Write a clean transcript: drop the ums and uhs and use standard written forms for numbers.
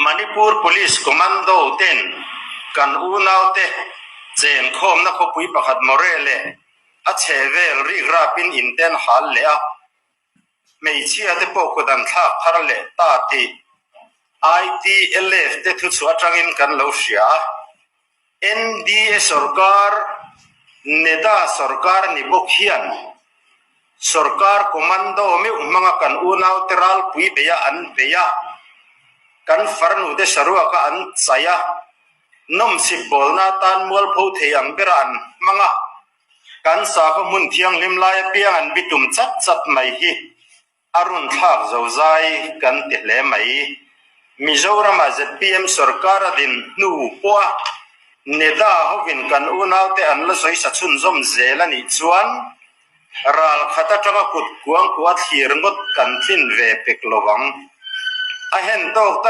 Manipur Police Commando ten kan unaute chenkhawmna khawpui pakhat Moreh leh a chhehvel rikrapin inten hal leh a, hmeichhia te pawh kut an thlak thar leh ta tih ITLF te thuchhuah atangin kan lo hria a. NDA sorkar, NEDA sorkar ni bawk hian sorkar commando meuh hmanga kan unaute ralpui beia an bei a, kan farnute saruaka an chai a, nawmsip bawlna atan mualpho thei ang bera an hmang a, kan sakhaw hmun thianghlim lai apiang an bitum chat chat mai hi A run thlak zo zai kan ti hle mai. Mizorama zpm sorkar a din hnu pawha NEDA hovin kan unaute an la sawi sa chhunzawm zel a nih chuan ral khat atanga kut kuangkuah thlir ngawt kan tlin ve pek lo ang. A hen tawk tal.